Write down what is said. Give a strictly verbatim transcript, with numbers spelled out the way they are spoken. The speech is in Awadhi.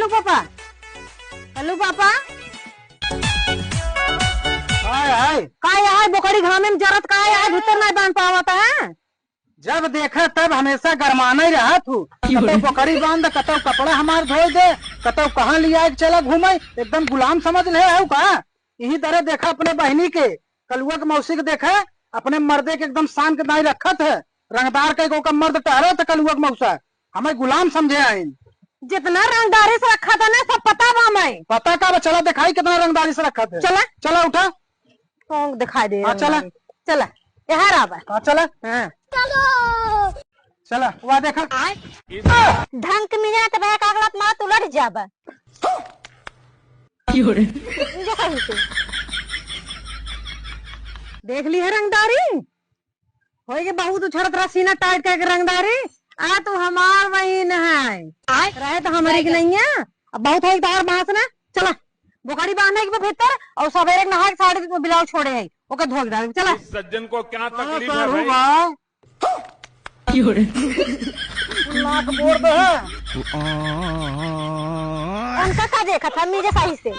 पापा, हेलो पापा। हाय, हाय। का यार, बोकरी घामे में जरत का यार, भीतर नहीं बांध पावत है? जब देखा तब हमेशा गरमाना ही रहा तू। कतौ बोकरी बांध, कतौ कपड़ा हमार धोए दे, कतौ कहाँ लिया के चला घूमे, एकदम गुलाम समझ ले है का? यही तरह देखा अपने बहिनी के, कलुआ के मौसी के देखा, अपने मर्दे के एकदम शान के दाई रखत है। रंगदार के को का मर्द टहरत है कलुआ के मौसा, हमें गुलाम समझे आइन। जितना रंगदारी से रखा था ना, सब पता बा मैं। पता का बा? चला दिखाई कितना रंगदारी से रखा था। चला। चला उठा। कौन दिखाई दे हाँ, चला। रंगदारी? चला। यहाँ रहा बा। हाँ, चला। हाँ। चला, वहाँ देखा। ढंग के मिजाज बा, कागलत मार तू लड़ जाबा। जो कहीं से। देख ली है रंगदारी? होई के बहुत उछरत रहा सीना टाइट करके रंगदारी। आ तू हमार बहिन है। आय। रहे तो हमारी की नहीं है। अब बहुत है तार बांस ना। चला। बोकरी बांधे के भीतर और सवेरे के नहा के साड़ी में ब्लाउज छोड़े है। ओके धो के डाल। चला। इस सज्जन को क्या हाँ, तकलीफ है साढ़ू भाई? बा। नाक बोर दे है। उनका का देखा था मीजे सही से।